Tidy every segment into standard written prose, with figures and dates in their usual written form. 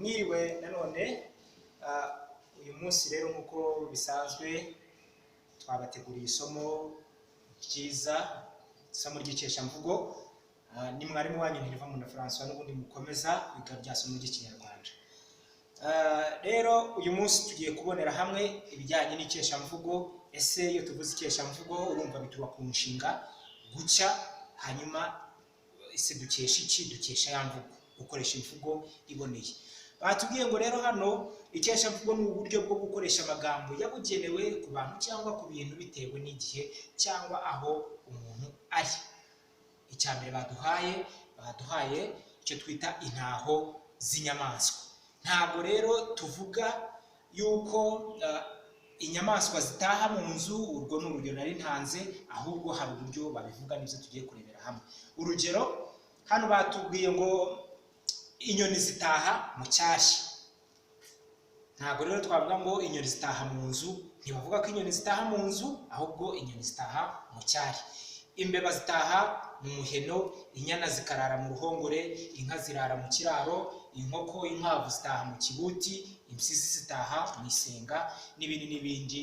Mwiriwe nanone. Uyu munsi rero, nk'uko bisanzwe, twabateguriye isomo ryiza, isomo ry'ikeshamvugo. Ni mwarimu wanyu Ntirivamunda Francois, n'ubundi mukomeza kwiga rya somo ry'Ikinyarwanda. Rero uyu munsi tugiye kubonera hamwe ibijyanye n'ikeshamvugo. Ese iyo tuvuze ikeshamvugo, urumva bituba ku nshinga gucya. Hanyuma ese dukesha iki? Dukesha ya mvugo, gukoresha imvugo iboneye. Batubwiye ngo rero hano ikeshamvugo ni uburyo bwo gukoresha amagambo yabugenewe ku bantu cyangwa ku bintu, bitewe n'igihe cyangwa aho umuntu ari. Icya mbere baduhaye icyo twita intaho z'inyamaswa. Ntabwo rero tuvuga yuko inyamaswa zitaha mu nzu, urwo ni urugero nari ntanze, ahubwo hari uburyo babivuga, nibyo tugiye kurebera hamwe. Urugero, hano batubwiye ngo inyoni zitaha mu cyari. Ntabwo rero twavuga ngo inyoni zitaha mu nzu. Ntibavuga ko inyoni zitaha mu nzu, ahubwo inyoni zitaha mu cyari. Imbeba zitaha mu muheno, inyana zikarara mu ruhongore, inka zirara mu kiraro, inkoko, inkwavu zitaha mu kibuti, impyisi zitaha mu isenga, n'ibindi n'ibindi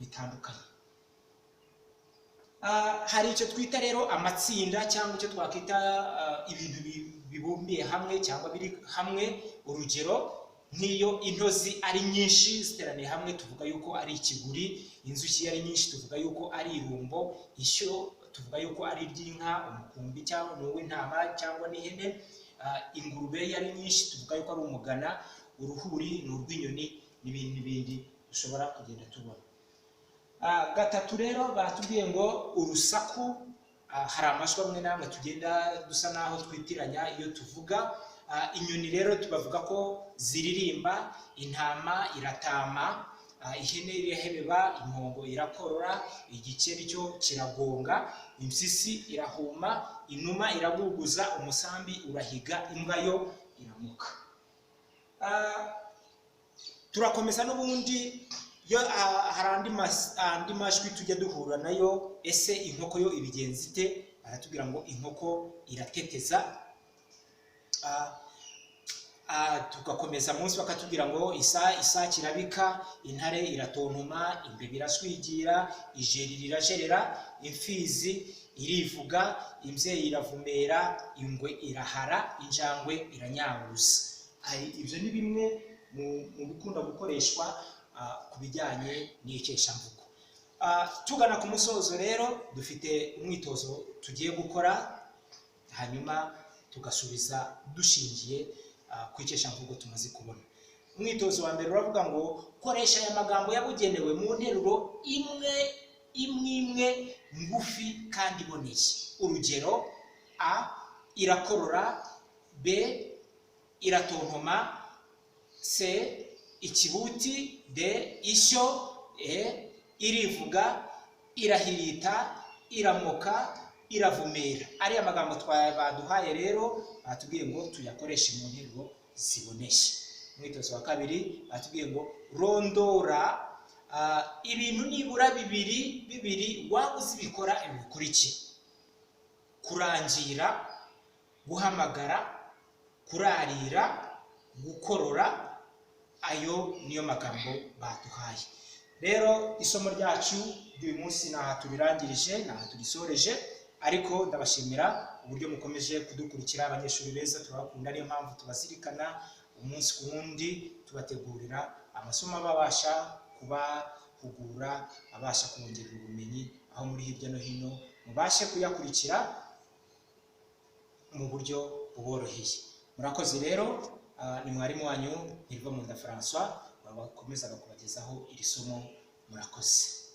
bitandukanye. Hari icyo twita rero amatsinda, cyangwa icyo twakwita ibintu bibumbiye hamwe cyangwa biri hamwe. Urugero, nk'iyo intozi ari nyinshi ziteraniye hamwe, tuvuga yuko ari ikiguri. Inzuki iyo ari nyinshi, tuvuga yuko ari irumbo. Ishyo tuvuga yuko ari iry'inka, umukumbi cyangwa ni uw'intama cyangwa n'ihene. Ingurube iyo ari nyinshi, tuvuga yuko ari umugana. Uruhuri ni urw'inyoni, n'ibindi n'ibindi dushobora kugenda tubona. Gatatu rero baratubwiye ngo urusaku. Hari amajwi amwe n'amwe tugenda dusa n'aho twitiranya iyo tuvuga. Inyoni rero tubavuga ko ziririmba, intama iratama, ihene irahebeba, impongo irakorora, igikeri cyo kiragonga, impyisi irahuma, inuma iraguguza, umusambi urahiga, imbwa yo iramuka. Turakomeza n'ubundi. Yo hari andi majwi tujya duhura nayo. Ese inkoko yo ibigenza ite? Baratubwira ngo inkoko irateteza. Tugakomeza munsi, bakatubwira ngo isake irabika, intare iratontoma, imbeba iraswigira, ijeri rirajerera, imfizi irivuga, imbyeyi iravumera, ingwe irahara, injangwe iranyabuza. Ibyo ni bimwe mu bikunda gukoreshwa ku bijyanye n'ikeshamvugo. Tugana ku musozo rero, dufite umwitozo tugiye gukora, hanyuma tugasubiza dushingiye ku ikeshamvugo tumaze kubona. Umwitozo wa mbere uravuga ngo koresha aya magambo yabugenewe mu nteruro imwe imwe imwe ngufi kandi iboneye. Urugero: a, irakorora; b, iratontoma; c, ikibuti; d, ishyo; e, irivuga; irahirita, iramoka, iravumera. Ariya magambo baduhaye rero, batubwiye ngo tuyakoreshe mu nteruro ziboneye. Umwitozo wa kabiri batubwiye ngo rondora ibintu nibura bibiri bibiri waba uzi bikora ibi bikurikira: kurangira, guhamagara, kurarira, gukorora. Ayo niyo magambo baduhaye. Rero isomo ryacu ry'uyu munsi ni aha tubirangirije, ni aha turisoreje, ariko ndabashimira uburyo mukomeje kudukurikira. Abanyeshuri beza, turabakunda, niyo mpamvu tubazirikana umunsi ku wundi, tubategurira amasomo ababasha kubahugura, abasha kubongerera ubumenyi aho muri hirya no hino, mubashe kuyakurikira mu buryo buboroheye. Murakoze rero. Ni mwarimu wanyu Ntirivamunda Francois wabakomezaga kubagezaho iri somo. Murakoze.